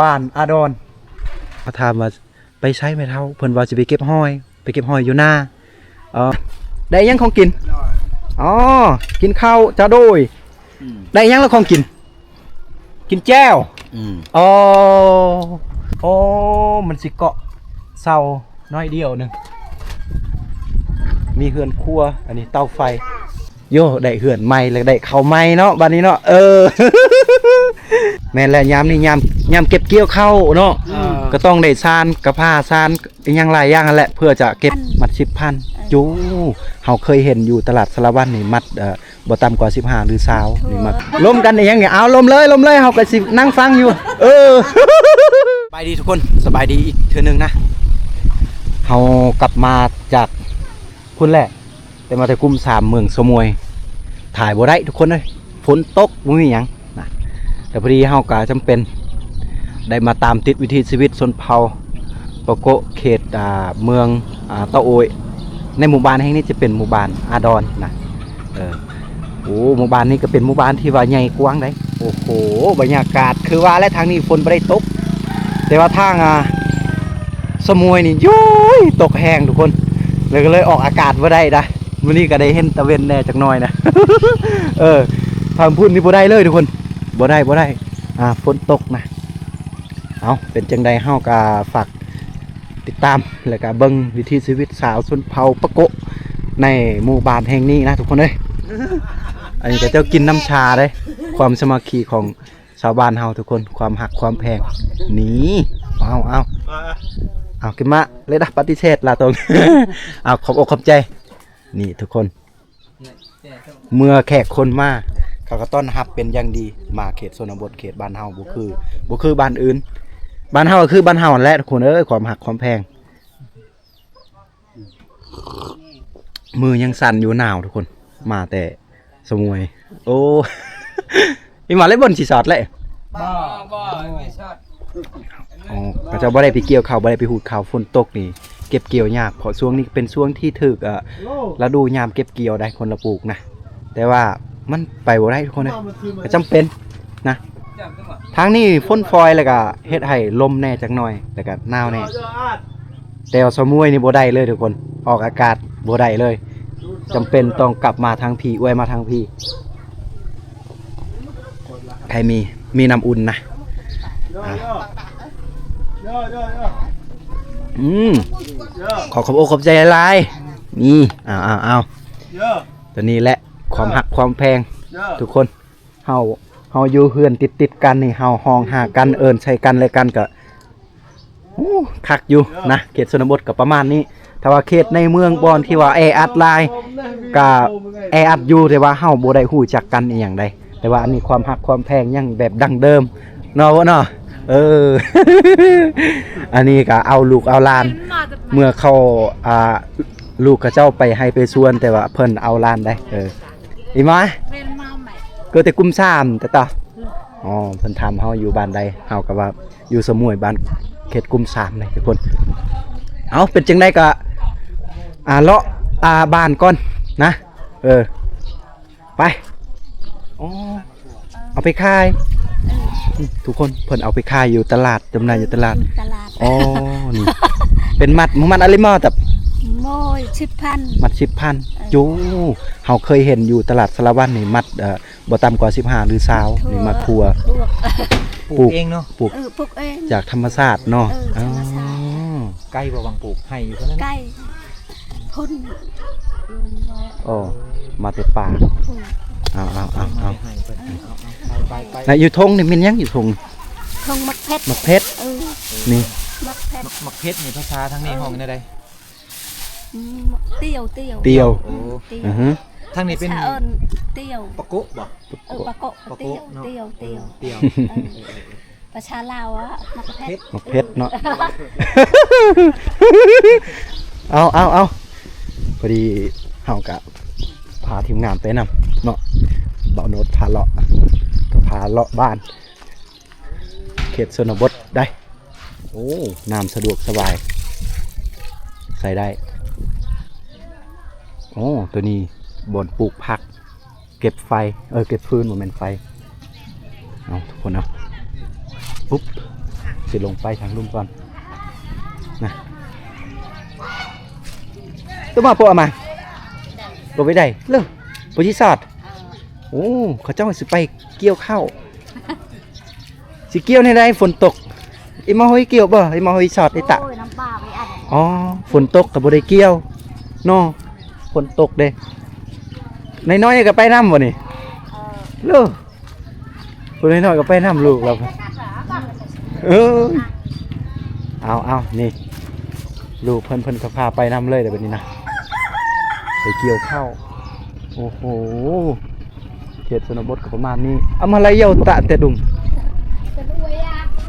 ບ້ານອາດອນ. ເຂົາຖາມວ່າ ໄປໃສແມ່ເຖົ້າ? ເພິ່ນວ່າຊິໄປເກັບຫອຍ ໄປເກັບຫອຍຢູ່ນາ. ເອີ ໄດ້ຫຍັງຂອງກິນ? ອໍ ກິນເຂົ້າ ເຈົ້າ. ໂດຍ ອືມ ໄດ້ຫຍັງລະຂອງກິນ? ກິນແຈ່ວ. ອືມ ອໍ ໂອ້ ມັນຊິເກາະເສົາໜ້ອຍດຽວໜຶ່ງ. ມີເຮືອນຄົວ ອັນນີ້ເຕົາໄຟ. ໂຢ ໄດ້ເຮືອນໃໝ່ ແລ້ວກໍໄດ້ເຂົ້າໃໝ່ເນາະ ບັດນີ້ເນາະ. ເອີ ແມ່ນແລ້ວ ຍາມນີ້ຍາມ ຍາມເກັບກ່ຽວເຂົ້າເນາະ. ເອີ ກໍຕ້ອງໄດ້ຊານ ກະພ້າ ຊານ ອີຫຍັງຫຼາຍຢ່າງຫັ້ນແຫຼະ ເພື່ອຈະເກັບ. ອັນ ມັດສິບພັນ. ເອີ ໂອ້ ເຮົາເຄີຍເຫັນຢູ່ຕະຫຼາດສາລະວັນນີ້ ມັດ ເອີ ບໍ່ຕ່ຳກວ່າສິບຫ້າ ຫຼື ຊາວ ນີ້ມັດ. ລົມກັນອີຫຍັງນີ້? ເອົາ ລົມເລີຍ ລົມເລີຍ ເຮົາກໍຊິນັ່ງຟັງຢູ່. ເອີ ສະບາຍດີທຸກຄົນ ສະບາຍດີອີກເທື່ອໜຶ່ງນະ. ເຮົາກັບມາຈາກພຸ້ນແຫຼະ ແຕ່ມາແຕ່ກຸ່ມສາມ ເມືອງສະໝວຍ ຖ່າຍບໍ່ໄດ້ທຸກຄົນເອີຍ ຝົນຕົກ ບໍ່ມີຫຍັງນະ. ແຕ່ພໍດີເຮົາກໍຈຳເປັນໄດ້ມາຕາມຕິດວິຖີຊີວິດຊົນເຜົ່າປາໂກະ ເຂດ ອ່າ ເມືອງ ອ່າ ຕະໂອ້ຍ. ໃນໝູ່ບ້ານແຫ່ງນີ້ຈະເປັນໝູ່ບ້ານອາດອນນະ. ເອີ ໂອ້ ໝູ່ບ້ານນີ້ກໍເປັນໝູ່ບ້ານທີ່ວ່າໃຫຍ່ກວ້າງເດ້. ໂອ້ໂຫ ບັນຍາກາດຄືວ່າແຫຼະ ທາງນີ້ຝົນບໍ່ໄດ້ຕົກ ແຕ່ວ່າທາງ ອ່າ ສະໝວຍນີ້ ໂອ້ຍ ຕົກແຮງທຸກຄົນ ເລີຍ ກໍເລີຍອອກອາກາດບໍ່ໄດ້ນະ. ມື້ນີ້ກໍໄດ້ເຫັນຕາເວັນແດ່ຈັກໜ້ອຍນະ. ເອີ ທາງພຸ້ນນີ້ບໍ່ໄດ້ເລີຍທຸກຄົນ ບໍ່ໄດ້ ບໍ່ໄດ້ ອ່າ ຝົນຕົກນະ. ເອົາ ເປັນຈັ່ງໃດ ເຮົາກໍຝາກຕິດຕາມ ແລ້ວກໍເບິ່ງວິຖີຊີວິດຊາວຊົນເຜົ່າປາໂກະໃນໝູ່ບ້ານແຫ່ງນີ້ນະທຸກຄົນເອີຍ. ອັນນີ້ກໍເຈົ້າກິນນ້ຳຊາເດ້ ຄວາມສາມັກຄີຂອງ ຊາວບ້ານເຮົາທຸກຄົນ ຄວາມຮັກຄວາມແພງນີ້. ເອົາ ເອົາ ເອົາ ກິນມາເລີຍດະ ປະຕິເສດລາຕົງ. ເອົາ ຂອບອົກຂອບໃຈ. ນີ້ທຸກຄົນ ເມື່ອແຂກຄົນມາ ເຂົາກໍຕ້ອນຮັບເປັນຢ່າງດີ. ມາເຂດຊົນນະບົດ ເຂດບ້ານເຮົາ ບໍ່ຄື ບໍ່ຄືບ້ານອື່ນ. ບ້ານເຮົາກໍຄືບ້ານເຮົາຫັ້ນແຫຼະທຸກຄົນເອີຍ ຄວາມຮັກຄວາມແພງ. ມືຍັງສັ່ນຢູ່ ໜາວທຸກຄົນ ມາແຕ່ສະໝວຍ. ໂອ້ ອີ່ໝາເລີຍ ບ່ອນຊິສອດເລີຍ. ບໍ່ ບໍ່ ບໍ່ ບໍ່ ບໍ່ ອໍ ເຂົາເຈົ້າບໍ່ໄດ້ໄປກ່ຽວເຂົ້າ ບໍ່ໄດ້ໄປຫູດເຂົ້າ ຝົນຕົກນີ້ເກັບກ່ຽວຍາກ ເພາະຊ່ວງນີ້ເປັນຊ່ວງທີ່ຖືກ ເອີ ລະດູຍາມເກັບກ່ຽວໄດ້ ຄົນລະປູກນະ. ແຕ່ວ່າມັນໄປບໍ່ໄດ້ທຸກຄົນເອີຍ ກໍຈຳເປັນນະ. ທາງນີ້ຝົນຝອຍ ແລ້ວກໍເຮັດໃຫ້ລົມແດ່ຈັກໜ້ອຍ ແລ້ວກໍໜາວແດ່. ແຕ່ວ່າສະໝວຍນີ້ບໍ່ໄດ້ເລີຍທຸກຄົນ ອອກອາກາດບໍ່ໄດ້ເລີຍ ຈຳເປັນຕ້ອງກັບມາທາງພີ້ ອວຍມາທາງພີ້. ໃຜມີ ມີນ້ຳອຸ່ນນະ. ອ່າ ອືມ ຂໍຂອບອົກຂອບໃຈຫຼາຍໆ. ນີ້ ເອົາ ເອົາ ເອົາ ຕົວນີ້ແຫຼະ ຄວາມຮັກຄວາມແພງ ເອີ ທຸກຄົນ. ເຮົາ ເຮົາຢູ່ເຮືອນຕິດໆກັນນີ້ ເຮົາຮ້ອງຫາກັນ ເອີ້ນໃສ່ກັນແລະກັນ ກໍ ໂອ້ ຄັກຢູ່ນະ. ເຂດຊົນນະບົດກໍປະມານນີ້ ຖ້າວ່າເຂດໃນເມືອງບ່ອນທີ່ວ່າແອອັດຫຼາຍ ກໍແອອັດຢູ່ ແຕ່ວ່າເຮົາບໍ່ໄດ້ຮູ້ຈັກກັນອີ່ຫຍັງໃດ ແຕ່ວ່າອັນນີ້ຄວາມຮັກຄວາມແພງຍັງແບບດັ້ງເດີມເນາະ ເນາະ. ເອີ ອັນນີ້ກໍເອົາລູກເອົາຫຼານ ເມື່ອເຂົາ ອ່າ ລູກເຂົາເຈົ້າໄປໄຮ່ໄປສວນ ແຕ່ວ່າເພິ່ນເອົາຫຼານໄດ້. ເອີ ອີ່ມາຍ ເກີດແຕ່ກຸ່ມສາມແຕ່ຕາ. ອໍ ເພິ່ນຖາມເຮົາຢູ່ບ້ານໃດ ເຮົາກໍວ່າຢູ່ສະໝວຍ ບ້ານເຂດກຸ່ມສາມເດ້ທຸກຄົນ. ເອົາ ເປັນຈັ່ງໃດກໍ ອ່າ ເລາະ ອ່າ ບ້ານກ່ອນນະ. ເອີ ໄປ. ອໍ ເອົາໄປຂາຍ. ເອີ ທຸກຄົນ ເພິ່ນເອົາໄປຂາຍຢູ່ຕະຫຼາດ ຈຳໜ່າຍຢູ່ຕະຫຼາດ. ເອີ ຕະຫຼາດ. ອໍ ນີ້ ເປັນມັດ ມັດອະລິມອດ ໂອ້ຍ ສິບພັນ ມັດສິບພັນ. ເອີ ໂຢ ເຮົາເຄີຍເຫັນຢູ່ຕະຫຼາດສາລະວັນນີ້ ມັດ ເອີ ບໍ່ຕ່ຳກວ່າສິບຫ້າ ຫຼື ຊາວ ນີ້ມັດຄົວ. ປູກ ປູກເອງເນາະ. ປູກ ເອີ ປູກເອງ ຈາກທຳມະຊາດເນາະ. ເອີ ທຳມະຊາດ. ອໍ ໃກ້ບໍ່ ວັງປູກ ໄຮ່ຢູ່ເທົ່ານັ້ນ? ໃກ້ ພຸ້ນ. ອໍ ມາແຕ່ປ່າ. ພຸ້ນ. ເອົາ ເອົາ ເອົາ ເອົາ ໄປ ໄປ ໄປ ແລ້ວຢູ່ທົ່ງນີ້ແມ່ນຫຍັງ? ຢູ່ທົ່ງ ທົ່ງໝາກເຜັດ. ໝາກເຜັດ. ເອີ ນີ້ ໝາກເຜັດ. ໝາກ ໝາກເຜັດນີ້ພາສາທາງນີ້ ເອີ ຮ້ອງແນວໃດ? ອືມ ຕຽວ ຕຽວ ຕຽວ. ໂອ້ ຕຽວ. ອືຮຶ ທາງນີ້ເປັນ ພາສາເອີ້ນຕຽວ ປາໂກະບໍ່? ເອີ ປາໂກະ ປາໂກະ ຕຽວ ເນາະ. ຕຽວ ຕຽວ ເອີ ຕຽວ. ເອີ ເອີ ເອີ ພາສາລາວອະ ໝາກເຜັດ ໝາກເຜັດເນາະ. ເອົາ ເອົາ ເອົາ ພໍດີເຮົາກະພາທີມງານໄປນຳເນາະ ບ່າວໂນດພາເລາະ ກະພາເລາະບ້ານ ເຂດຊົນນະບົດໄດ໋. ໂອ້ ນ້ຳສະດວກສະບາຍ ໃຊ້ໄດ້. ໂອ້ ໂຕນີ້ບ່ອນປູກຜັກ ເກັບໄຟ ເອີ ເກັບຟືນ ບໍ່ແມ່ນໄຟ. ເອົາ ທຸກຄົນເອົາ ປຸບ ຊິລົງໄປທາງລຸ່ມກ່ອນນະ. ຕົວມາໂປະມາ ໂປະໄປໄດ້ເລີ ໂປະຊິຊອດ. ໂອ້ ເຂົາເຈົ້າຊິໄປກ່ຽວເຂົ້າ. ຊິກ່ຽວແນວໃດຝົນຕົກ? ອີ່ມາໂຮຍກ່ຽວບໍ່? ອີ່ມາໂຮຍຊອດ ອີ່ຕະ. ໂອ້ຍ ນ້ຳປາໄປອັນ ອໍ ຝົນຕົກກໍບໍ່ໄດ້ກ່ຽວເນາະ ຝົນຕົກເດ້. ນ້ອຍໆກໍໄປນຳບໍ່ນີ້? ເອີ ເລີ ຜູ້ນ້ອຍໆກໍໄປນຳລູກລາວ. ເອີ ເອົາໆ ນີ້ ລູກເພິ່ນ ເພິ່ນກໍພາໄປນຳເລີຍແຫຼະບັດນີ້ນະ ໄປກ່ຽວເຂົ້າ. ໂອ້ໂຫ ເຂດຊົນນະບົດກໍປະມານນີ້. ເອົາມາລາຍເຍົາຕະແຕ່ດຸງ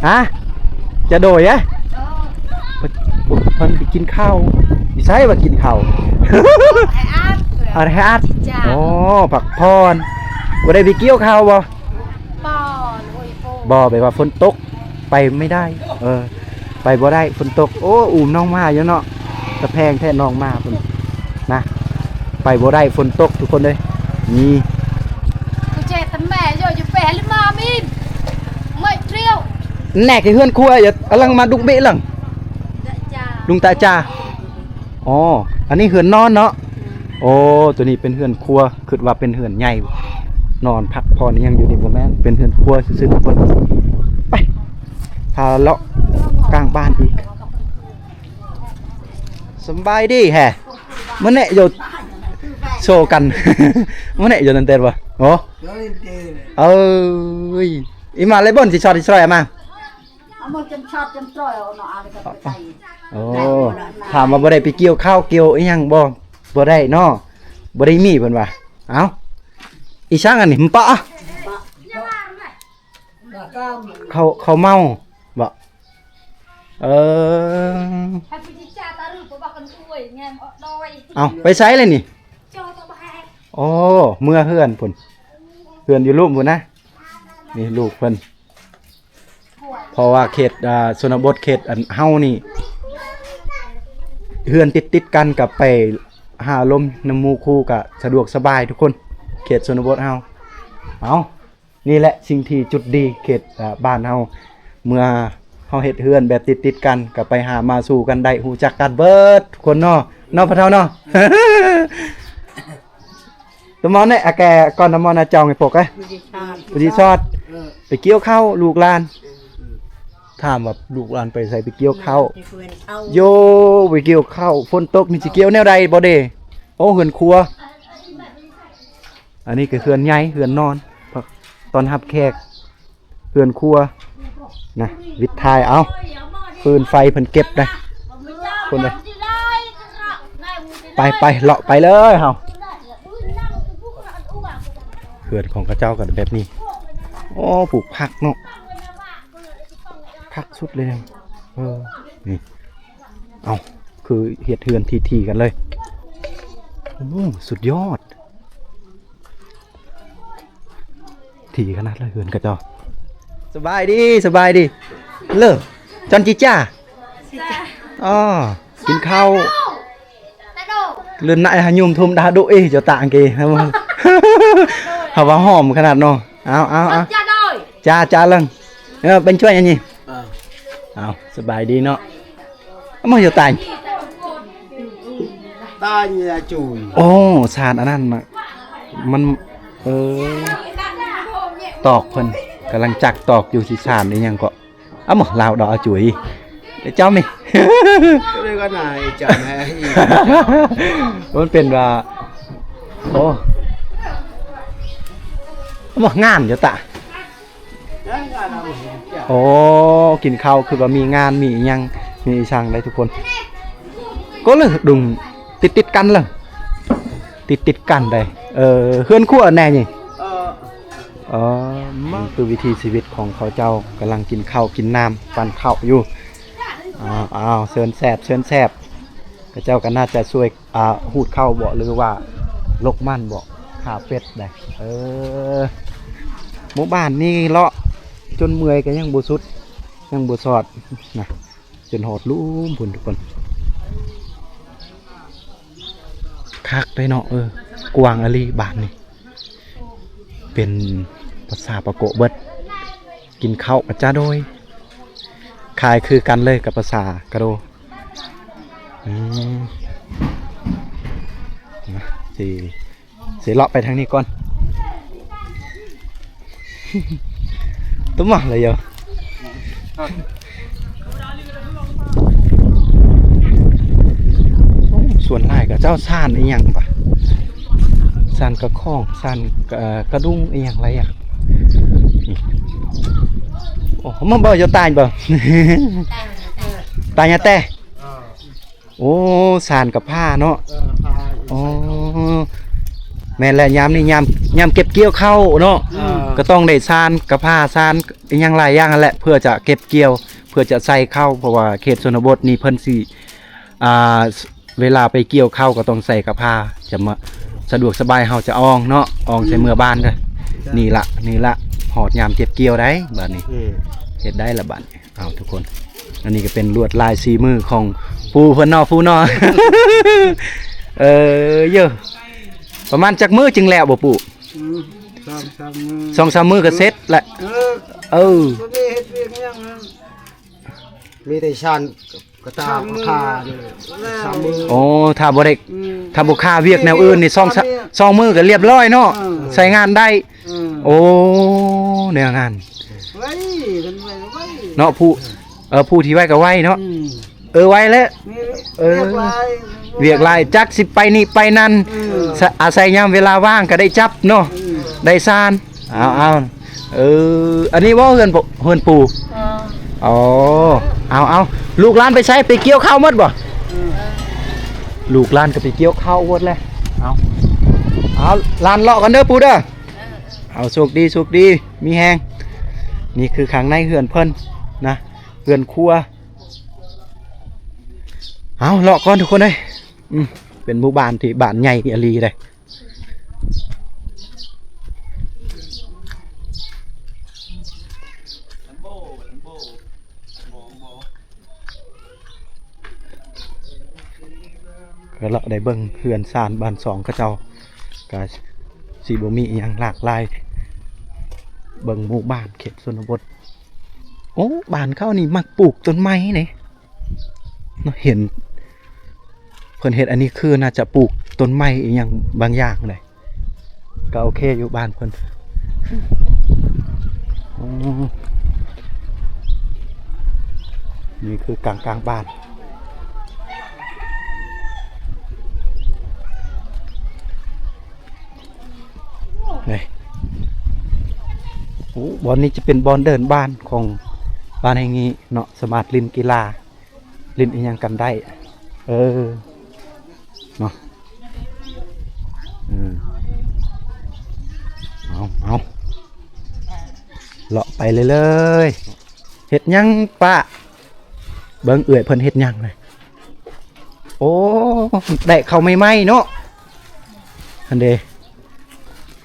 ຮະ ຈະໂດຍອະ ເພິ່ນໄປກິນເຂົ້າ. ຢູ່ໃສວ່າກິນເຂົ້າ? ອັນແຮອັດ. ອໍ ພັກຜ່ອນ. ບໍ່ໄດ້ໄປກ່ຽວເຂົ້າບໍ່? ບໍ່ ແບບວ່າຝົນຕົກ ໄປໄມ່ໄດ້ ເອີ ໄປບໍ່ໄດ້ຝົນຕົກ. ໂອ້ ອູ້ມນ້ອງໝາຢູ່ເນາະ ຕາແພງແທ້ນ້ອງໝາເພິ່ນນະ ໄປບໍ່ໄດ້ຝົນຕົກທຸກຄົນເອີຍ. ນີ້ ແນ່ ຄືເຮືອນຄົວ ອາລັງມາດຸກເບະຫຼັງ ລຸງຕາຈາ. ອໍ ອັນນີ້ເຮືອນນອນເນາະ. ໂອ້ ໂຕນີ້ເປັນເຮືອນຄົວ ຄິດວ່າເປັນເຮືອນໃຫຍ່ ນອນພັກຜ່ອນອີ່ຫຍັງຢູ່ນີ້ ບໍ່ແມ່ນ ເປັນເຮືອນຄົວຊື່ໆ ທຸກຄົນ. ໄປ ພາເລາະກາງບ້ານອີກ. ສຳບາຍດີແຮະ ມາແນະໂຍໂຊກັນ ມາແນະໂຍນັນແຕນບໍ່? ໂອ້ ເອີຍ ອີ່ມາເລີຍບ່ອນຊິຊອດຊິຊ່ອຍອາມາ. ເອົາມາຈົນຊອດຈົນຕຣອຍເອົາເນາະ ເອົາໄປໃສ່. ໂອ້ ຖາມວ່າບໍ່ໄດ້ໄປກ່ຽວເຂົ້າກ່ຽວອີ່ຫຍັງບໍ່? ບໍ່ໄດ້ເນາະ ບໍ່ໄດ້ມີເພິ່ນວ່າ. ເອົ້າ ອີ່ສັງອັນນີ້ ມັນປະ ເຂົ້າ ເຂົ້າເມົາບໍ່? ເອີ ເອົາ ໄປໃສລະນີ້? ໂອ້ ເມືອເຮືອນພຸ້ນ ເຮືອນຢູ່ລຸ່ມພຸ້ນນະ. ນີ້ລູກເພິ່ນ ເພາະວ່າເຂດ ອ່າ ຊົນນະບົດເຂດອັນເຮົານີ້ ເຮືອນຕິດໆກັນ ກໍໄປຫາລົມນຳໝູ່ຄູ່ກໍສະດວກສະບາຍທຸກຄົນ ເຂດຊົນນະບົດເຮົາ. ເອົາ ນີ້ແຫຼະສິ່ງທີ່ຈຸດດີເຂດ ອ່າ ບ້ານເຮົາ ເມື່ອເຮົາເຮັດເຮືອນແບບຕິດໆກັນ ກໍໄປຫາມາສູ່ກັນໄດ້ ຮູ້ຈັກກັນເບິດທຸກຄົນເນາະ ເນາະພໍ່ເຖົ້າເນາະ. ຕະມອນເນຍ ອາແກກ່ອນ ຕະມອນນະຈອງໃຫ້ປົກເອີຍ ຜູ້ທີ່ຊອດ ເອີ ໄປກ່ຽວເຂົ້າລູກຫຼານ. ເອີ ຖາມວ່າລູກຫຼານໄປໃສ? ໄປກ່ຽວເຂົ້າ ໄປເຮືອນເຂົາ ໂຢ ໄປກ່ຽວເຂົ້າ. ຝົນຕົກນີ້ຊິກ່ຽວແນວໃດບໍ່ເດ? ໂອ້ ເຮືອນຄົວ. ອັນນີ້ກໍເຮືອນໃຫຍ່ ເຮືອນນອນ ຕ້ອນຮັບແຂກ ເຮືອນຄົວນະ ວິດທ້າຍ. ເອົາ ຟືນໄຟເພິ່ນເກັບໄດ້ ຄົນເອີຍ. ໄປ ໄປ ເລາະໄປເລີຍເຮົາ. ເຮືອນຂອງເຂົາເຈົ້າກໍແບບນີ້. ໂອ້ ປູກຜັກເນາະ ຄັກສຸດເລີຍ. ເອີ ນີ້ ເອົາ ຄືເຮັດເຮືອນຖີ່ໆກັນເລີຍ. ໂອ້ ສຸດຍອດ. ຖີ່ຂະໜາດເລີຍເຮືອນເຂົາເຈົ້າ. ສະບາຍດີ ສະບາຍດີເລີ ຈັນຈິຈ້າ. ອໍ ກິນເຂົ້າ. ເລີນນາຍຫາຍຸມທຸມດາດຸເອ ເຈົ້າຕາງເກ ເຮົາວ່າຫອມຂະໜາດເນາະ. ເອົາ ເອົາ ເອົາ ຈ້າ ຈ້າເລີງ. ເອີ ເປັນຊ່ວຍອັນນີ້. ເອົາ ສະບາຍດີເນາະ. ມາຢູ່ຕາຍ ຕາຍຍາຈຸຍ. ໂອ້ ສານອັນນັ້ນນະ ມັນ ເອີ ຕອກເພິ່ນກຳລັງຈັກຕອກຢູ່ ຊິສານອີ່ຫຍັງເກາະ. ອາ ມາລາວດອກອາຈຸຍ ເຈົ້າມີ ເລີຍກໍນາຍຈຳໃຫ້ ມັນເປັນວ່າ ໂອ້ ມາງານຢູ່ຕະ. ໂອ້ ກິນເຂົ້າຄືວ່າມີງານ ມີອີ່ຫຍັງ ມີອີ່ສັງໄດ໋ທຸກຄົນ. ກໍເລີຍດຸງຕິດໆກັນເລີຍ ຕິດໆກັນໄດ໋. ເອີ ເຮືອນຄົວແນ່ນີ້. ເອີ ເອີ ມັນຄືວິຖີຊີວິດຂອງເຂົາເຈົ້າ ກຳລັງກິນເຂົ້າກິນນ້ຳ ປັ້ນເຂົ້າຢູ່. ອ້າວ ອ້າວ ເຊີນແຊບ ເຊີນແຊບ. ເຂົາເຈົ້າກໍໜ້າຈະຊ່ວຍ ອ່າ ຫູດເຂົ້າບໍ ຫຼືວ່າລົກມັນບໍ ຂ້າເປັດໄດ໋. ເອີ ໝູ່ບ້ານນີ້ເລາະຈົນເມື່ອຍກໍຍັງບໍ່ສຸດ ຍັງບໍ່ຊອດນະ ຈົນຮອດລຸ່ມພຸ້ນທຸກຄົນ. ຄັກເດ້ເນາະ ເອີ ກວ້າງອີ່ຫຼີບ້ານນີ້. ເປັນພາສາປາໂກະເບິດ. ກິນເຂົ້າກະຈະໂດຍ. ຂາຍຄືກັນເລີຍກັບພາສາກະໂດ. ອືມ ນະ ຊິ ຊິເລາະໄປທາງນີ້ກ່ອນ. ຕຸ້ມມາເລີຍເອີ. ໂອ້ ສ່ວນຫຼາຍກະເຈົ້າຊານອີ່ຫຍັງປະ ຊານກະຂອງ ຊານ ເອີ ກະດຸງອີ່ຫຍັງຫຼາຍຢ່າງ. ໂອ້ ມາເບິ່ງຢູ່ຕາຍບໍ່ ຕາຍຍາແຕ່. ໂອ້ ຊານກະພ້າເນາະ. ເອີ ໂອ້ ແມ່ນແຫຼະ ຍາມນີ້ຍາມ ຍາມເກັບກ່ຽວເຂົ້າເນາະ. ເອີ ກະຕ້ອງໄດ້ຊານກະພ້າ ຊານອີ່ຫຍັງຫຼາຍຢ່າງຫັ້ນແຫຼະ ເພື່ອຈະເກັບກ່ຽວ ເພື່ອຈະໃສ່ເຂົ້າ ເພາະວ່າເຂດຊົນນະບົດນີ້ເພິ່ນຊິ ອ່າ ເວລາໄປກ່ຽວເຂົ້າກະຕ້ອງໃສ່ກະພ້າ ຈະມາສະດວກສະບາຍ ເຮົາຈະອອງເນາະ ອອງໃສ່ເມືອບ້ານເດີ. ນີ້ລະ ນີ້ລະ ຮອດຍາມເກັບກ່ຽວໄດ໋ບາດນີ້. ເຮັດໄດ້ລະບາດນີ້. ເອົາທຸກຄົນ ອັນນີ້ກະເປັນລວດລາຍສີມືຂອງປູ່ເພິ່ນເນາະ ປູ່ເນາະ. ເອີ ເຢີ ປະມານຈັກມື້ຈຶ່ງແລ້ວບໍ່ປູ່? ອືມ ສອງສາມມື້ ສອງສາມມື້ກະເສັດແຫຼະ. ເອີ ເອີ ບໍ່ໄດ້ເຮັດວຽກຫຍັງ ມີແຕ່ຊານກະຕາ ຊານມື ກະພ້ານີ້ ສາມມື້. ໂອ້ ຖ້າບໍ່ໄດ້ ອືມ ຖ້າບໍ່ຄາວຽກແນວອື່ນນີ້ ສອງ ສອງມື້ກະລຽບລ້ອຍເນາະ. ເອີ ໃຊ້ງານໄດ້. ເອີ ໂອ້ ແນວນັ້ນ ໄວ ເພິ່ນໄວ ໄວເນາະ ຜູ້ ເອີ ຜູ້ທີ່ໄວກະໄວເນາະ. ອືມ ເອີ ໄວແຫຼະ. ເອີ ວຽກຫຼາຍ ວຽກຫຼາຍ ຈັກຊິໄປນີ້ໄປນັ້ນ. ເອີ ອາໄສຍາມເວລາວ່າງກະໄດ້ຈັບເນາະ. ອືມ ໄດ້ຊານ. ເອົາ ເອົາ ເອີ ອັນນີ້ບໍ່ເຮືອນ ເຮືອນປູ່? ອໍ ເອົາ ເອົາ ລູກຫຼານໄປໃສ ໄປກ່ຽວເຂົ້າໝົດບໍ່? ເອີ ລູກຫຼານກະໄປກ່ຽວເຂົ້າໝົດແຫຼະ. ເອົາ ເອົາ ຫຼານເລາະກັນເດີປູ່ເດີ. ເອົາ ໂຊກດີ ໂຊກດີ ມີແຮງ. ນີ້ຄືຂ້າງໃນເຮືອນເພິ່ນນະ ເຮືອນຄົວ. ເອົາ ເລາະກ່ອນທຸກຄົນເອີຍ. ອືມ ເປັນໝູ່ບ້ານທີ່ບ້ານໃຫຍ່ອີ່ຫຼີເດ້. ກະເລາະໄດ້ເບິ່ງເຮືອນຊານບ້ານຊ່ອງເຂົາເຈົ້າ ກະຊິບໍ່ມີອີ່ຫຍັງຫຼາກຫຼາຍ. ເບິ່ງໝູ່ບ້ານເຂດຊົນນະບົດ. ໂອ້ ບ້ານເຂົານີ້ມັກປູກຕົ້ນໄມ້ເດ້ເນາະ. ເຫັນເພິ່ນເຮັດອັນນີ້ຄືໜ້າຈະປູກຕົ້ນໄມ້ອີ່ຫຍັງບາງຢ່າງເດ້. ກະໂອເຄຢູ່ບ້ານເພິ່ນ. ອໍ ນີ້ຄືກາງໆບ້ານນີ້. ໂອ້ ບ່ອນນີ້ຈະເປັນບ່ອນເດີ່ນບ້ານຂອງບ້ານແຫ່ງນີ້ເນາະ ສາມາດຫຼິ້ນກິລາ ຫຼິ້ນອີ່ຫຍັງກັນໄດ້. ເອີ ເນາະ ເອີ ເອົາ ເອົາ ເລາະໄປເລື້ອຍໆ. ເຮັດຫຍັງປ້າ? ເບິ່ງເອື້ອຍເພິ່ນເຮັດຫຍັງນະ. ໂອ້ ໄດ້ເຂົ້າໃໝ່ໆເນາະ ຫັ້ນເດ.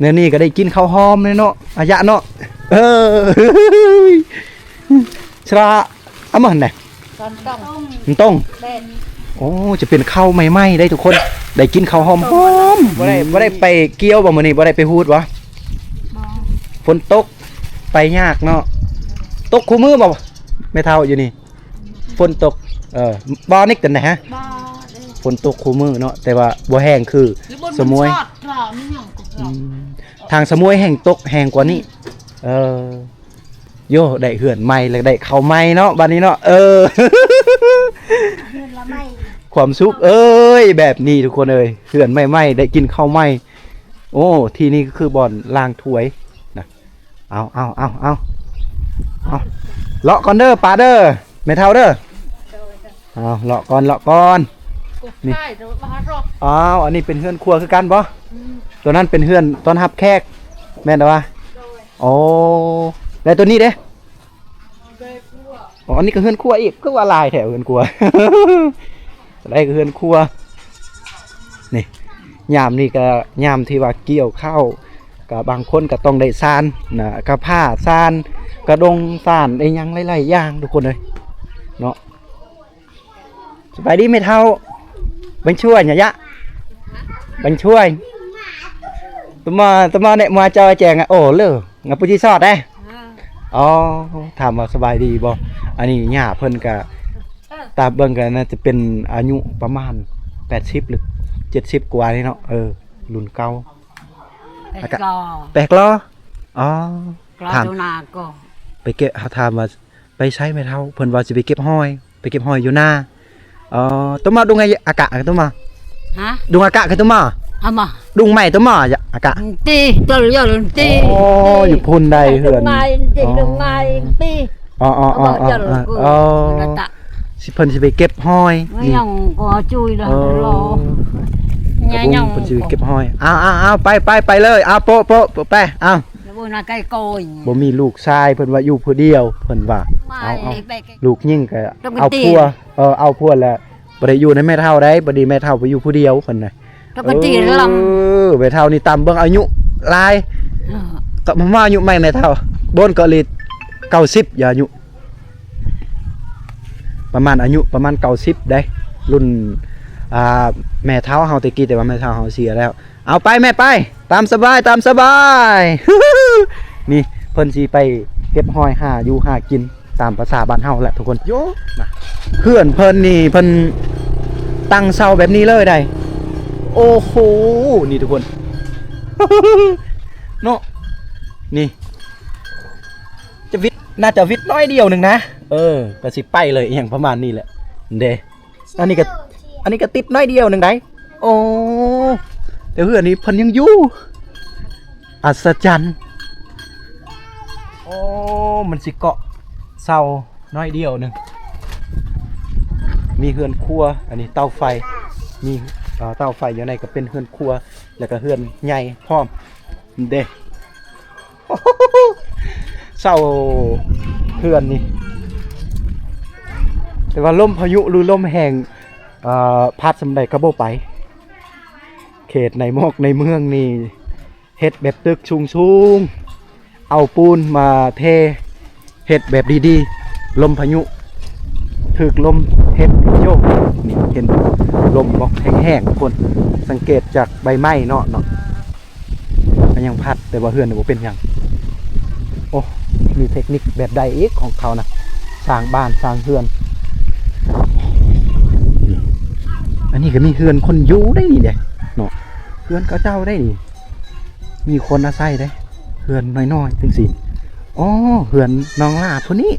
ແນວນີ້ກະໄດ້ກິນເຂົ້າຫອມເນາະ ອາຍະເນາະ. ເອີ ສະລະ ອາ ມັນແຫຼະ ມັນຕ້ອງ ມັນຕ້ອງ ແມ່ນ. ໂອ້ ຈະເປັນເຂົ້າໃໝ່ໆໄດ໋ທຸກຄົນ ໄດ້ກິນເຂົ້າຫອມໆ. ບໍ່ໄດ້ ບໍ່ໄດ້ໄປກ່ຽວບໍ່ມື້ນີ້ ບໍ່ໄດ້ໄປຫູດບໍ່? ບໍ່ ຝົນຕົກ ໄປຍາກເນາະ. ຕົກຄູ່ມື້ບໍ່ແມ່ເຖົ້າຢູ່ນີ້? ຝົນຕົກ ເອີ ບໍ່ນິກຈັ່ງໃດຮະ? ບໍ່ເດ້ ຝົນຕົກຄູ່ມື້ເນາະ ແຕ່ວ່າບໍ່ແຮງຄືສະໝວຍ. ທາງສະໝວຍແຮງຕົກແຮງກວ່ານີ້. ເອີ ໂຢ ໄດ້ເຮືອນໃໝ່ແລ້ວ ໄດ້ເຂົ້າໃໝ່ເນາະ ບາດນີ້ເນາະ. ເອີ ຄວາມສຸກເອີຍ ແບບນີ້ທຸກຄົນເອີຍ ເຮືອນໃໝ່ໆ ໄດ້ກິນເຂົ້າໃໝ່. ໂອ້ ທີ່ນີ້ກະຄືບ່ອນລ້າງຖ້ວຍນະ. ເອົາ ເອົາ ເອົາ ເອົາ ເອົາ ເລາະກ່ອນເດີປ້າເດີ ແມ່ເຖົ້າເດີ. ເອົາ ເລາະກ່ອນ ເລາະກ່ອນ. ນີ້ ເອົາ ອັນນີ້ເປັນເຮືອນຄົວຄືກັນບໍ່? ໂຕນັ້ນເປັນເຮືອນຕ້ອນຮັບແຂກ ແມ່ນບໍ່? ໂອ້ ແລ້ວໂຕນີ້ເດ? ອໍ ອັນນີ້ກະເຮືອນຄົວອີກ ຄືວ່າຫຼາຍແທ້ເຮືອນຄົວ. ໄດ້ກະເຮືອນຄົວ. ນີ້ ຍາມນີ້ກະຍາມທີ່ວ່າກ່ຽວເຂົ້າ ກະບາງຄົນກະຕ້ອງໄດ້ຊານນະ ກະພ້າ ຊານກະດົງ ຊານອີ່ຫຍັງຫຼາຍໆຢ່າງທຸກຄົນເອີຍເນາະ. ສະບາຍດີແມ່ເຖົ້າ ບັນຊ່ວຍຍະ ບັນຊ່ວຍ. ຕະມາ ຕະມາແນະມາເຈົ້າແຈງ ໂອ ເລີ ງາປຸຈິຊອດແດ່. ອໍ ຖາມວ່າສະບາຍດີບໍ່? ອັນນີ້ຍ່າເພິ່ນກະ ຕາມເບິ່ງກະໜ້າຈະເປັນອາຍຸປະມານແປດສິບ ຫຼື ເຈັດສິບກວ່ານີ້ເນາະ. ເອີ ລຸ້ນເກົ່າ. ແປກກໍ ແປກກໍ ອໍ ຖາມ ໄປເກັບ ເຮົາຖາມວ່າ ໄປໃສແມ່ເຖົ້າ? ເພິ່ນວ່າຊິໄປເກັບຫອຍ ໄປເກັບຫອຍຢູ່ນາ. ອໍ ຕົມມາ ດຸງອາກະ ຕົມມາ ຮະ ດຸງອາກະ ຕົມມາ ອາມາ ດຸງໄມ້ ຕົມມາ ອາກະ ຕິ ຕົລຍົນ ຕິ ອໍ ຢູ່ພຸ້ນໃດເຮືອນ ຕິ ດຸງໄມ້ ຕິ ອໍ ອໍ ອໍ ເພິ່ນຊິໄປເກັບຫອຍ ຍັງກໍຈຸຍລະ ເອີ ລອ ຍັງ ເພິ່ນຊິໄປເກັບຫອຍ. ເອົາ ເອົາ ເອົາ ໄປ ໄປ ໄປເລີຍ ເອົາ ໂປະ ໂປະ ໂປະ ໄປ ເອົາ ບໍ່ມີລູກຊາຍ ເພິ່ນວ່າຢູ່ຜູ້ດຽວ ເພິ່ນວ່າ ເອົາ ເອົາ ລູກຍິງກໍເອົາຜົວ ເອີ ເອົາຜົວແລ້ວ ບໍ່ໄດ້ຢູ່ນຳແມ່ເຖົ້າໃດ໋ ບັດນີ້ແມ່ເຖົ້າໄປຢູ່ຜູ້ດຽວ ເພິ່ນນະ ເອີ ແມ່ເຖົ້ານີ້ຕາມເບິ່ງອາຍຸຫຼາຍ ເອີ ກໍມາອາຍຸໃໝ່ແມ່ເຖົ້າ ໂດນກໍເລີຍເກົ້າສິບ ອາຍຸ ປະມານ ອາຍຸປະມານເກົ້າສິບໃດ໋ ລຸ້ນ ອ່າ ແມ່ເຖົ້າເຮົາແຕ່ກີ້ ແຕ່ວ່າແມ່ເຖົ້າເຮົາເສຍແລ້ວ. ເອົາໄປແມ່ໄປ ຕາມສະບາຍ ຕາມສະບາຍ ນີ້ເພິ່ນຊິໄປເກັບຫອຍ ຫາຢູ່ຫາກິນຕາມພາສາບ້ານເຮົາແຫຼະທຸກຄົນ. ໂຢ ນະ ເຮືອນເພິ່ນນີ້ ເພິ່ນຕັ້ງເສົາແບບນີ້ເລີຍໃດ໋. ໂອ້ໂຫ ນີ້ທຸກຄົນ ເນາະ ນີ້ ຈະວິດ ໜ້າຈະວິດໜ້ອຍດຽວໜຶ່ງນະ ເອີ ກໍຊິໄປເລີຍ ອີ່ຫຍັງປະມານນີ້ແຫຼະເດ້. ອັນນີ້ກໍ ອັນນີ້ກໍຕິດໜ້ອຍດຽວໜຶ່ງໃດ໋. ໂອ້ ແຕ່ເຮືອນນີ້ເພິ່ນຍັງຢູ່ ອັດສະຈັນ. ໂອ້ ມັນຊິເກາະເສົາໜ້ອຍດຽວໜຶ່ງ ມີເຮືອນຄົວ ອັນນີ້ເຕົາໄຟ ມີ ເອີ ເຕົາໄຟຢູ່ໃນ ກໍເປັນເຮືອນຄົວ ແລ້ວກໍເຮືອນໃຫຍ່ພ້ອມເດ້. ເສົາເຮືອນນີ້ ແຕ່ວ່າລົມພາຍຸ ຫຼື ລົມແຮງ ເອີ ພັດສ່ຳໃດກໍບໍ່ໄປ. ເຂດໃນໝອກໃນເມືອງນີ້ ເຮັດແບບຕຶກສູງໆ ເອົາປູນມາເທ ເຮັດແບບດີໆ ລົມພາຍຸ ຖືກລົມເຮັດໂຍກ ນີ້ເຫັນ ລົມບໍ່ແຮງໆ ທຸກຄົນ ສັງເກດຈາກໃບໄມ້ເນາະ ເນາະ ກໍຍັງພັດ ແຕ່ວ່າເຮືອນບໍ່ເປັນຫຍັງ. ໂອ້ ມີເທັກນິກແບບໃດອີກຂອງເຂົານະ ສ້າງບ້ານສ້າງເຮືອນ. ອັນນີ້ກໍມີເຮືອນຄົນຢູ່ໄດ໋ນີ້ເດ້ເນາະ ເຮືອນເຂົາເຈົ້າໄດ໋ນີ້ ມີຄົນອາໄສເດ້ ເຮືອນນ້ອຍໆ ຈັ່ງຊີ້. ອໍ ເຮືອນນ້ອງຫຼ້າຜູ້ນີ້.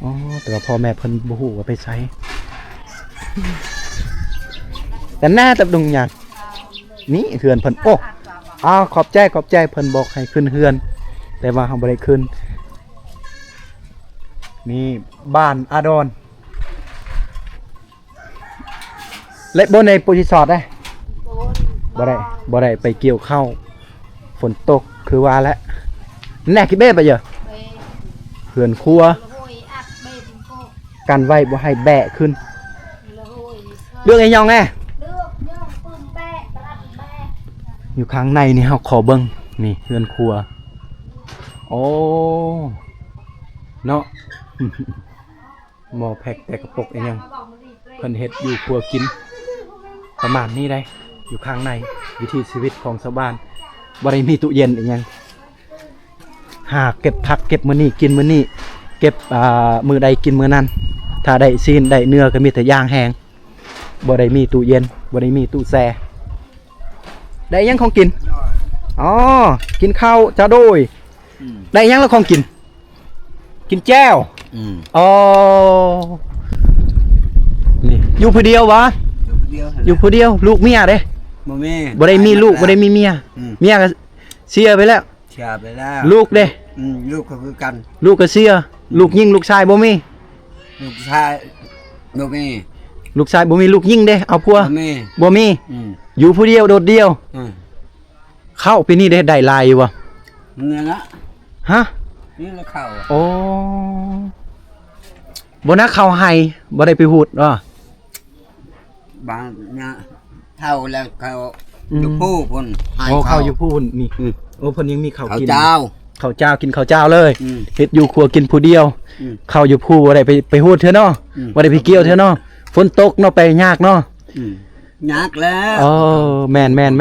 ອໍ ແຕ່ວ່າພໍ່ແມ່ເພິ່ນບໍ່ຮູ້ວ່າໄປໃສ. ແຕ່ໜ້າຕະດຸງຫຍັງ ນີ້ເຮືອນເພິ່ນ. ໂອ້ ອ້າວ ຂອບໃຈ ຂອບໃຈ ເພິ່ນບອກໃຫ້ຂຶ້ນເຮືອນ ແຕ່ວ່າເຮົາບໍ່ໄດ້ຂຶ້ນ. ນີ້ບ້ານອາດອນ. ແລະ ບໍ່ໄດ້ປູຊິສອດເດ້ ບໍ່ໄດ້ ບໍ່ໄດ້ໄປກ່ຽວເຂົ້າ ຝົນຕົກຄືວ່າແຫຼະ. ແນ່ ກິເບະໄປເຢີ ເຮືອນຄົວ ກັນໄວ້ບໍ່ໃຫ້ແບະຂຶ້ນ. ເລື່ອງອີຫຍັງແນ່ ຢູ່ຂ້າງໃນນີ້ ເຮົາຂໍເບິ່ງ ນີ້ເຮືອນຄົວ. ໂອ້ ເນາະ ໝໍ້ແພັກແຕ່ກະປົກອີ່ຫຍັງ ເພິ່ນເຮັດຢູ່ຄົວກິນ ປະມານນີ້ໄດ໋. ຢູ່ຂ້າງໃນ ວິຖີຊີວິດຂອງຊາວບ້ານ ບໍ່ໄດ້ມີຕູ້ເຢັນອີ່ຫຍັງ ຫາເກັບຜັກເກັບມື້ນີ້ກິນມື້ນີ້ ເກັບ ອ່າ ມື້ໃດກິນມື້ນັ້ນ. ຖ້າໄດ້ຊີ້ນໄດ້ເນື້ອກໍມີແຕ່ຢ່າງແຮງ ບໍ່ໄດ້ມີຕູ້ເຢັນ ບໍ່ໄດ້ມີຕູ້ແຊ່. ໄດ້ຫຍັງຂອງກິນ? ອໍ ກິນເຂົ້າ ເຈົ້າ. ໂດຍ ອືມ ໄດ້ຫຍັງລະຂອງກິນ? ກິນແຈ່ວ. ອືມ ອໍ ນີ້ຢູ່ຜູ້ດຽວຫວາ? ຢູ່ຜູ້ດຽວ ຢູ່ຜູ້ດຽວ. ລູກເມຍເດ້? ບໍ່ມີ ບໍ່ໄດ້ມີລູກ ບໍ່ໄດ້ມີເມຍ. ອືມ ເມຍກໍເສຍໄປແລ້ວ. ເສຍໄປແລ້ວ. ລູກເດ້? ອືມ ລູກກໍຄືກັນ ລູກກໍເສຍ. ອືມ ລູກຍິງລູກຊາຍບໍ່ມີ? ລູກຊາຍບໍ່ມີ. ລູກຊາຍບໍ່ມີ ລູກຍິງເດ້ ເອົາຜົວ? ບໍ່ມີ ບໍ່ມີ. ອືມ ຢູ່ຜູ້ດຽວໂດດດ່ຽວ. ອືມ ເຂົ້າປີນີ້ໄດ້ ໄດ້ຫຼາຍຢູ່ບໍ່? ນີ້ລະ ຮະ? ນີ້ລະເຂົ້າ. ໂອ້ ບໍ່ນະ ເຂົ້າໄຮ່ ບໍ່ໄດ້ໄປຫູດ. ອໍ ບາງນະ ເຖົ້າແລ້ວເຂົາ ອືມ ຢູ່ພູ່ພຸ້ນ. ອໍ ເຂົ້າຢູ່ພູ່ພຸ້ນນີ້. ອືມ ໂອ້ ເພິ່ນຍັງມີເຂົ້າກິນ ເຂົ້າເຈົ້າ ເຂົ້າເຈົ້າ ກິນເຂົ້າເຈົ້າເລີຍ. ອືມ ເຮັດຢູ່ຄົວກິນຜູ້ດຽວ. ອືມ ເຂົ້າຢູ່ພູ່ບໍ່ໄດ້ໄປ ໄປຫູດເທື່ອເນາະ. ອືມ ບໍ່ໄດ້ໄປກ່ຽວເທື່ອເນາະ. ຝົນຕົກເນາະ ໄປຍາກເນາະ. ອືມ ຍາກແລ້ວ. ເອີ ແມ່ນໆໆໆ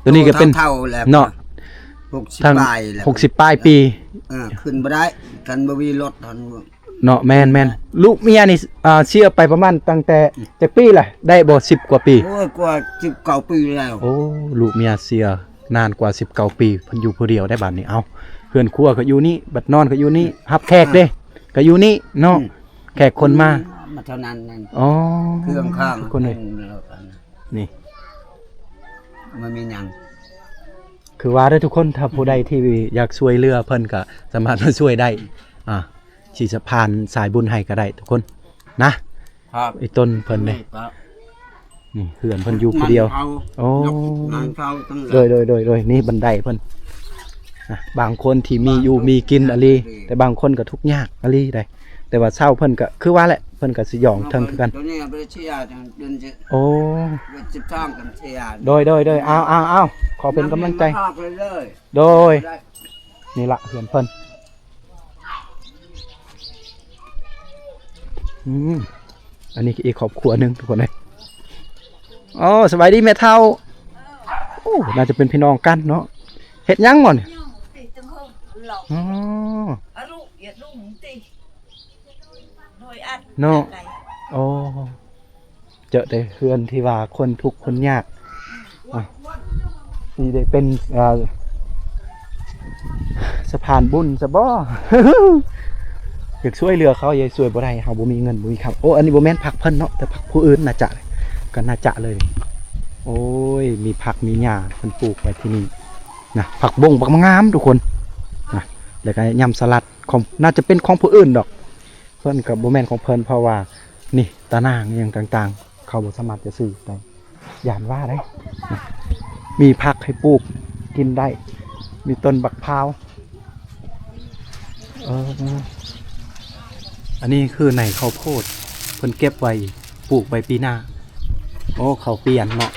ໂຕນີ້ກໍເປັນເຖົ້າແລ້ວເນາະ ຫົກສິບປາຍແລ້ວ ຫົກສິບປາຍປີ. ເອີ ຂຶ້ນບໍ່ໄດ້ ຄັນບໍ່ມີລົດຫັ້ນ ເນາະ ແມ່ນໆ ລູກເມຍນີ້ ອ່າ ເສຍໄປປະມານຕັ້ງແຕ່ ອືມ ຈັກປີລະ? ໄດ້ບໍ່ ສິບກວ່າປີ? ໂອ້ຍ ກວ່າສິບເກົ້າປີແລ້ວ. ໂອ້ ລູກເມຍເສຍນານກວ່າສິບເກົ້າປີ ເພິ່ນຢູ່ຜູ້ດຽວໄດ້ບາດນີ້. ເອົ້າ ເຮືອນຄົວກໍຢູ່ນີ້ ບັດນອນກໍຢູ່ນີ້ ອືມ ຮັບແຂກເດ້ ອ່າ ກໍຢູ່ນີ້ເນາະ ອືມ ແຂກຄົນມາ ມາເທົ່ານັ້ນນັ້ນ. ອໍ ເຄື່ອງຂ້າງ ຄົນເອີຍ ນີ້ ມັນມີຫຍັງ? ຄືວ່າເດີທຸກຄົນ ຖ້າຜູ້ໃດທີ່ຢາກຊ່ວຍເຫຼືອເພິ່ນກໍສາມາດມາຊ່ວຍໄດ້ ອ່າ ຊິສະພານສາຍບຸນໃຫ້ກໍໄດ້ທຸກຄົນນະ. ອີ່ຕົນເພິ່ນເດ້ ນີ້ເຮືອນເພິ່ນຢູ່ຜູ້ດຽວ. ໂອ້ ໂດຍໆໆໆ ນີ້ບັນໄດເພິ່ນນະ. ບາງຄົນທີ່ມີຢູ່ມີກິນອີ່ຫຼີ ແຕ່ບາງຄົນກໍທຸກຍາກອີ່ຫຼີໃດ. ແຕ່ວ່າເຊົ່າເພິ່ນກໍຄືວ່າແຫຼະ ເພິ່ນກໍສະຫຍອງເຖິງຄືກັນ. ໂອ້ ໂດຍໆໆ ເອົາໆໆ ຂໍເປັນກຳລັງໃຈ ໂດຍ ນີ້ລະເຮືອນເພິ່ນ. ອືມ ອັນນີ້ອີກຄອບຄົວໜຶ່ງທຸກຄົນເອີຍ. ໂອ້ ສະບາຍດີແມ່ເຖົ້າ. ໂອ້ ໜ້າຈະເປັນພີ່ນ້ອງກັນເນາະ. ເຮັດຫຍັງບໍ່ນີ້? ອໍ ເນາະ ໂອ້ ເຈີແຕ່ເຮືອນທີ່ວ່າຄົນທຸກຄົນຍາກ ອ່ະ ຊິໄດ້ເປັນ ອ່າ ສະພານບຸນຊະບໍ? ຢາກຊ່ວຍເຫຼືອເຂົາ ຢາກຊ່ວຍບໍ່ໄດ້ ເຮົາບໍ່ມີເງິນບໍ່ມີຄຳ. ໂອ້ ອັນນີ້ບໍ່ແມ່ນຜັກເພິ່ນເນາະ ແຕ່ຜັກຜູ້ອື່ນໜ້າຈະ ກໍໜ້າຈະເລີຍ. ໂອ້ຍ ມີຜັກມີຫຍ້າເພິ່ນປູກໄວ້ທີ່ນີ້ນະ ຜັກບົ້ງບັກງາມທຸກຄົນນະ. ແລ້ວກໍຍຳສະຫຼັດ ຂອງ ໜ້າຈະເປັນຂອງຜູ້ອື່ນດອກ ເພິ່ນກໍບໍ່ແມ່ນຂອງເພິ່ນ ເພາະວ່ານີ້ຕາໜ່າງອີ່ຫຍັງຕ່າງໆ ເຂົາບໍ່ສາມາດຈະຊື້ໄດ້ ຢ້ານວ່າໄດ໋. ມີຜັກໃຫ້ປູກກິນໄດ້ ມີຕົ້ນບັກພ້າວ. ເອີ ອັນນີ້ຄືໃນເຂົ້າໂພດ ເພິ່ນເກັບໄວ້ປູກໄວ້ປີໜ້າ. ໂອ້ ເຂົາປ່ຽນເນາະ.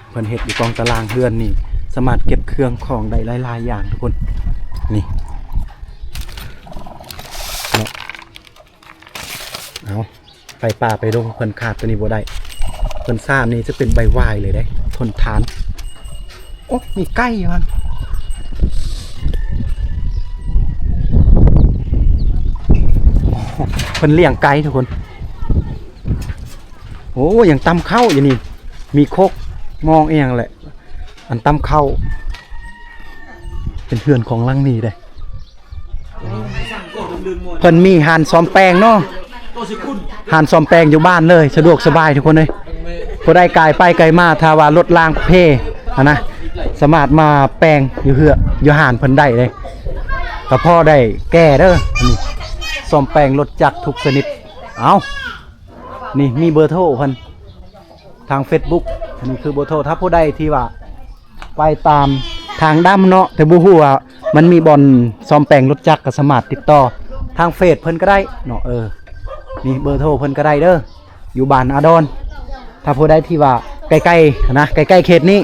ເພິ່ນເຮັດຢູ່ກອງຕາລາງເຮືອນນີ້ ສາມາດເກັບເຄື່ອງຂອງໄດ້ຫຼາຍໆຢ່າງທຸກຄົນ ນີ້ເນາະ. ເອົາ ໄຟປ່າໄຟດົງເພິ່ນຂາດໂຕນີ້ບໍ່ໄດ້ ເພິ່ນສານນີ້ຈະເປັນໃບວາຍເລີຍເດ້ ທົນທານ. ໂອ້ ມີໄກ່ຢູ່ຫັ້ນ ເພິ່ນລ້ຽງໄກ່ທຸກຄົນ. ໂອ້ ຍັງຕຳເຂົ້າຢູ່ນີ້ ມີຄົກໝໍ້ອີ່ຫຍັງແຫຼະ ອັນຕຳເຂົ້າ. ເປັນເຮືອນຂອງຫຼັງນີ້ເດ້ ເພິ່ນມີຮ້ານສ້ອມແປງເນາະ ຮ້ານສ້ອມແປງຢູ່ບ້ານເລີຍ ສະດວກສະບາຍທຸກຄົນເອີຍ. ຜູ້ໃດກາຍໄປກາຍມາ ຖ້າວ່າລົດລາງເພຫັ້ນນະ ສາມາດມາແປງຢູ່ເຮືອ ຢູ່ຮ້ານເພິ່ນໄດ້ເດ້ ກໍພໍໄດ້ແກ່ເດີ. ນີ້ ສ້ອມແປງລົດຈັກທຸກຊະນິດ. ເອົ້າ ນີ້ມີເບີໂທເພິ່ນ ທາງເຟສບຸກ ອັນນີ້ຄືເບີໂທ. ຖ້າຜູ້ໃດທີ່ວ່າໄປຕາມທາງດຳເນາະ ແຕ່ບໍ່ຮູ້ວ່າມັນມີບ່ອນສ້ອມແປງລົດຈັກ ກໍສາມາດຕິດຕໍ່ທາງເຟສເພິ່ນກໍໄດ້ເນາະ. ເອີ ນີ້ເບີໂທເພິ່ນກໍໄດ້ເດີ ຢູ່ບ້ານອາດອນ. ຖ້າຜູ້ໃດທີ່ວ່າໃກ້ໆນະ ໃກ້ໆເຂດນີ້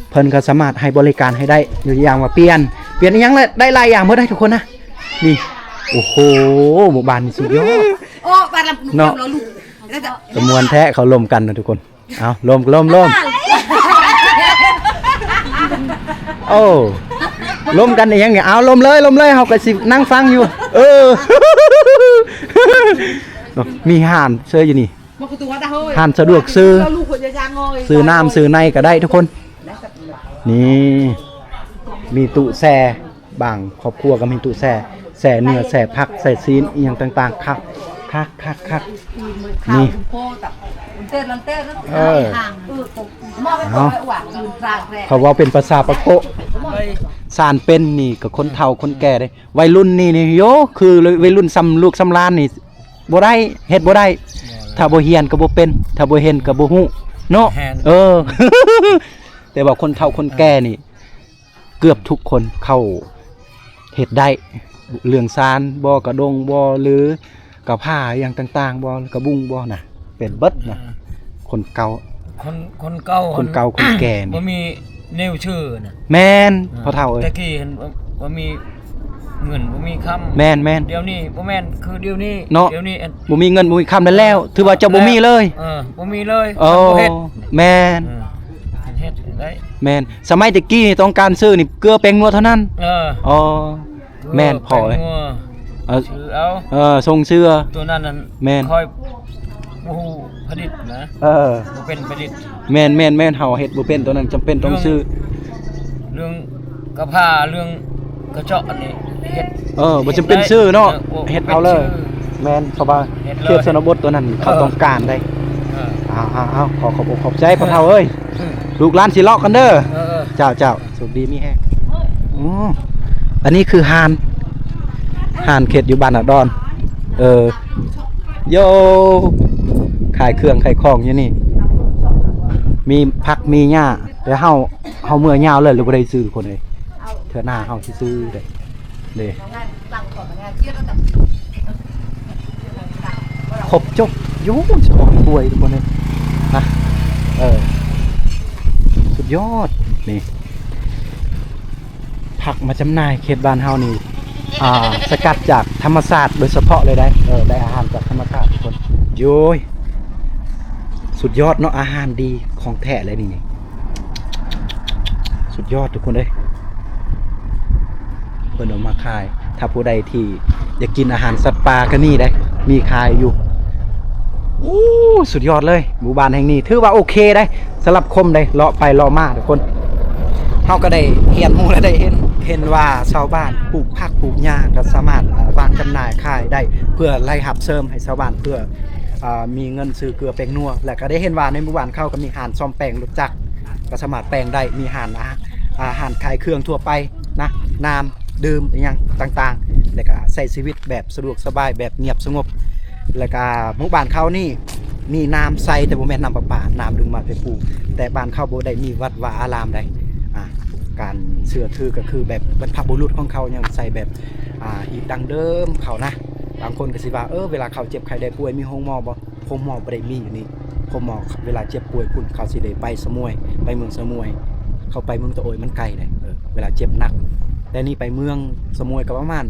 ເພິ່ນກໍສາມາດໃຫ້ບໍລິການໃຫ້ໄດ້. ຍົກຕົວຢ່າງວ່າປ່ຽນ ປ່ຽນອີ່ຫຍັງລະໄດ້ຫຼາຍຢ່າງໝົດເດ້ທຸກຄົນນະ. ນີ້ ໂອ້ໂຫ ໝູ່ບ້ານນີ້ສຸດຍອດ ໂອ້ ບ້ານລຳ ເນາະ ລຳ ຕະມ່ວນແທ້ ເຂົາລົມກັນນະທຸກຄົນ. ເອົາ ລົມ ລົມ ລົມ ໂອ້ ລົມກັນອີ່ຫຍັງນີ້? ເອົາ ລົມເລີຍ ລົມເລີຍ ເຮົາກໍຊິນັ່ງຟັງຢູ່. ເອີ ເນາະ ມີຮ້ານເຊີຢູ່ນີ້ ຮ້ານສະດວກຊື້ ຊື້ນ້ຳຊື້ໃນກໍໄດ້ທຸກຄົນ. ນີ້ ມີຕູ້ແຊ່ ບາງຄອບຄົວກໍມີຕູ້ແຊ່ ແຊ່ເນື້ອ ແຊ່ຜັກ ແຊ່ຊີ້ນ ອີ່ຫຍັງຕ່າງໆ. ຄັກ ຄັກ ຄັກ ຄັກ ນີ້ ເອີ ເອົາ ເຂົາເວົ້າເປັນພາສາປາໂກະ ສານເປັນນີ້ກໍຄົນເຖົ້າຄົນແກ່ເດ້. ໄວລຸ້ນນີ້ນີ້ ໂຢ ຄືໄວລຸ້ນສ່ຳລູກສ່ຳຫຼານນີ້ ບໍ່ໄດ້ ເຮັດບໍ່ໄດ້ ບໍ່ໄດ້ ຖ້າບໍ່ຮຽນກໍບໍ່ເປັນ ຖ້າບໍ່ເຫັນກໍບໍ່ຮູ້ເນາະ. ແມ່ນ ເອີ ແຕ່ວ່າຄົນເຖົ້າຄົນແກ່ນີ້ ເກືອບທຸກຄົນເຂົ້າເຮັດໄດ້ ເລື່ອງຊານບໍ ກະດົງບໍ ຫຼື ກະພ້າຫຍັງຕ່າງໆບໍ ກະບຸງບໍນະ ເປັນເບິດນະ. ອ່າ ຄົນເກົ່າ ຄົນ ຄົນເກົ່າ ຄົນເກົ່າຄົນແກ່ນີ້ ບໍ່ມີແນວຊື່ນະ. ແມ່ນ ອ່າ ພໍ່ເຖົ້າເອີຍ ແຕ່ກີ້ຫັ້ນບໍ່ ບໍ່ມີເງິນບໍ່ມີຄຳ. ແມ່ນໆ ດຽວນີ້ບໍ່ແມ່ນຄືດຽວນີ້ເນາະ ດຽວນີ້ອັນ ບໍ່ມີເງິນບໍ່ມີຄຳແລ້ວ ຖືວ່າເຈົ້າບໍ່ມີເລີຍ. ເອີ ບໍ່ມີເລີຍ ເອີ ບໍ່ເຮັດ. ແມ່ນ ເອີ ເຮັດໄດ້ ແມ່ນ ສະໄໝແຕ່ກີ້ນີ້ຕ້ອງການຊື້ນີ້ເກືອແປ້ງນົວເທົ່ານັ້ນ. ເອີ ອໍ ແມ່ນພໍ່ເອີຍ ເອີ ຊື້ເອົາ ເອີ ສົ່ງເຊື້ອ ໂຕນັ້ນນັ້ນ ແມ່ນ ຂ້ອຍບໍ່ຮູ້ຜະລິດນະ ເອີ ບໍ່ເປັນຜະລິດ ແມ່ນໆໆ ເຮົາເຮັດບໍ່ເປັນ ໂຕນັ້ນຈຳເປັນຕ້ອງຊື້ ເລື່ອງກະພາ ເລື່ອງກະເຈາະນີ້ເຮັດ ເອີ ບໍ່ຈຳເປັນຊື້ເນາະ ເອີ ເຮັດເອົາເລີຍ ແມ່ນ ເພາະວ່າເຂດຊົນນະບົດໂຕນັ້ນເຂົາຕ້ອງການໄດ໋ ເອີ ເອົາໆໆ ຂໍຂອບອົກຂອບໃຈພໍ່ເຖົ້າເອີຍ ເອີ ລູກຫຼານຊິເລາະກັນເດີ ເອີໆ ເຈົ້າໆ ໂຊກດີມີແຮງ ອືມ ອັນນີ້ຄືຮ້ານ ຮ້ານເຂດຢູ່ບ້ານນາດອນ ເອີ ໂຢ ຂາຍເຄື່ອງຂາຍຂອງຢູ່ນີ້ ມີຜັກມີຫຍ້າ ແຕ່ເຮົາ ເຮົາເມືອຍາວເລີຍ ຫຼືບໍ່ໄດ້ຊື້ຄົນເອີຍ ເທື່ອໜ້າເຮົາຊິຊື້ເດ້ ເດ້ ຄົບຈົບຢູ່ສອງຖ້ວຍທຸກຄົນເອີຍ ນະ ເອີ ສຸດຍອດ ນີ້ ຜັກມາຈຳໜ່າຍເຂດບ້ານເຮົານີ້ ອ່າ ສະກັດຈາກທຳມະຊາດໂດຍສະເພາະເລີຍໄດ໋ ເອີ ໄດ້ອາຫານຈາກທຳມະຊາດທຸກຄົນ ໂອ້ຍ ສຸດຍອດເນາະ ອາຫານດີຂອງແທ້ເລີຍນີ້ ສຸດຍອດທຸກຄົນເອີຍ ເພິ່ນເອົາມາຂາຍ ຖ້າຜູ້ໃດທີ່ຢາກກິນອາຫານສັດປ່າກໍມີເດ້ ມີຂາຍຢູ່ ໂອ້ ສຸດຍອດເລີຍ ໝູ່ບ້ານແຫ່ງນີ້ຖືວ່າໂອເຄເດ້ ສຳລັບຄົນເດ້ ເລາະໄປເລາະມາທຸກຄົນ ເຮົາກໍໄດ້ຮຽນຮູ້ ແລະ ໄດ້ເຫັນ ເຫັນວ່າຊາວບ້ານປູກຜັກປູກຫຍ້າ ກໍສາມາດ ເອີ ວາງຈຳໜ່າຍຂາຍໄດ້ ເພື່ອລາຍຮັບເສີມໃຫ້ຊາວບ້ານ ເພື່ອ ເອີ່ ມີເງິນຊື້ເກືອແປ້ງນົວ ແລະ ກໍໄດ້ເຫັນວ່າໃນໝູ່ບ້ານເຂົາກໍມີຮ້ານສ້ອມແປງລົດຈັກ ກໍສາມາດແປງໄດ້ ມີຮ້ານອາ ອາຫານຂາຍເຄື່ອງທົ່ວໄປນະ ນ້ຳດື່ມອີ່ຫຍັງຕ່າງໆ ແລ້ວກໍໃຊ້ຊີວິດແບບສະດວກສະບາຍ ແບບງຽບສະຫງົບ ແລ້ວກໍໝູ່ບ້ານເຂົານີ້ມີນ້ຳໃຊ້ ແຕ່ບໍ່ແມ່ນນ້ຳປະປາ ນ້ຳດຶງມາແຕ່ພູ ແຕ່ບ້ານເຂົາບໍ່ໄດ້ມີວັດວາອາລາມໃດ ອ່າ ການເຊື່ອຖືກໍຄືແບບບັນພະບຸລຸດຂອງເຂົາຍັງໃຊ້ແບບ ອ່າ ຮີດດັ້ງເດີມເຂົານະ ບາງຄົນກໍຊິວ່າ ເອີ ເວລາເຂົາເຈັບໄຂ້ໄດ້ປ່ວຍມີໂຮງໝໍບໍ່? ໂຮງໝໍບໍ່ໄດ້ມີຢູ່ນີ້ ໂຮງໝໍເວລາເຈັບປ່ວຍພຸ້ນ ເຂົາຊິໄດ້ໄປສະໝວຍ ໄປເມືອງສະໝວຍ ເຂົາໄປເມືອງຕະໂອຍມັນໄກເດ້ ເອີ ເວລາເຈັບໜັກ ແຕ່ນີ້ໄປເມືອງສະໝວຍກໍປະມານ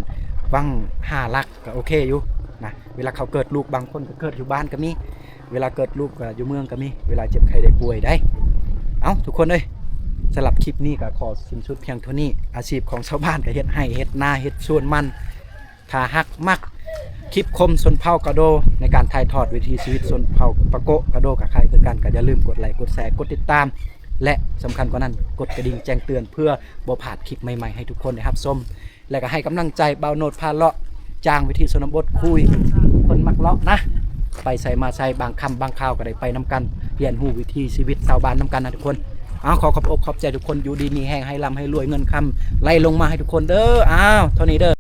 ວັງຫ້າຫຼັກ ກໍໂອເຄຢູ່ນະ ເວລາເຂົາເກີດລູກ ບາງຄົນກໍເກີດຢູ່ບ້ານກໍມີ ເວລາເກີດລູກກໍຢູ່ເມືອງກໍມີ ເວລາເຈັບໄຂ້ໄດ້ປ່ວຍໄດ໋ ເອົ້າ ທຸກຄົນເອີຍ ສຳລັບຄລິບນີ້ກໍຂໍສິ້ນສຸດພຽງເທົ່ານີ້ ອາຊີບຂອງຊາວບ້ານກໍເຮັດໄຮ່ເຮັດນາ ເຮັດສວນມັນ ຖ້າຫາກມັກຄລິບຄົມຊົນເຜົ່າກະໂດ ໃນການຖ່າຍທອດວິຖີຊີວິດຊົນເຜົ່າປາໂກະກະໂດກະໄຄຄືກັນ ກໍຢ່າລືມກົດໄລ ກົດແຊ ກົດຕິດຕາມ ແລະ ສຳຄັນກວ່ານັ້ນ ກົດກະດິ່ງແຈ້ງເຕືອນ ເພື່ອບໍ່ພາດຄລິບໃໝ່ໆໃຫ້ທຸກຄົນໄດ້ຮັບຊົມ ແລະ ກໍໃຫ້ກຳລັງໃຈບ່າວໂນດພາເລາະ ຈາງວິຖີຊົນນະບົດ ຄຸຍຄົນມັກເລາະນະ ໄປໃສມາໃສ ບາງຄ່ຳບາງຄາວກໍໄດ້ໄປນຳກັນ ຮຽນຮູ້ວິຖີຊີວິດຊາວບ້ານນຳກັນນະທຸກຄົນ. ເອົາ ຂໍຂອບອົກຂອບໃຈທຸກຄົນ ຢູ່ດີມີແຮງ ໃຫ້ລ່ຳໃຫ້ລວຍ ເງິນຄຳໄຫຼລົງມາໃຫ້ທຸກຄົນເດີ. ເອົາ ເທົ່ານີ້ເດີ.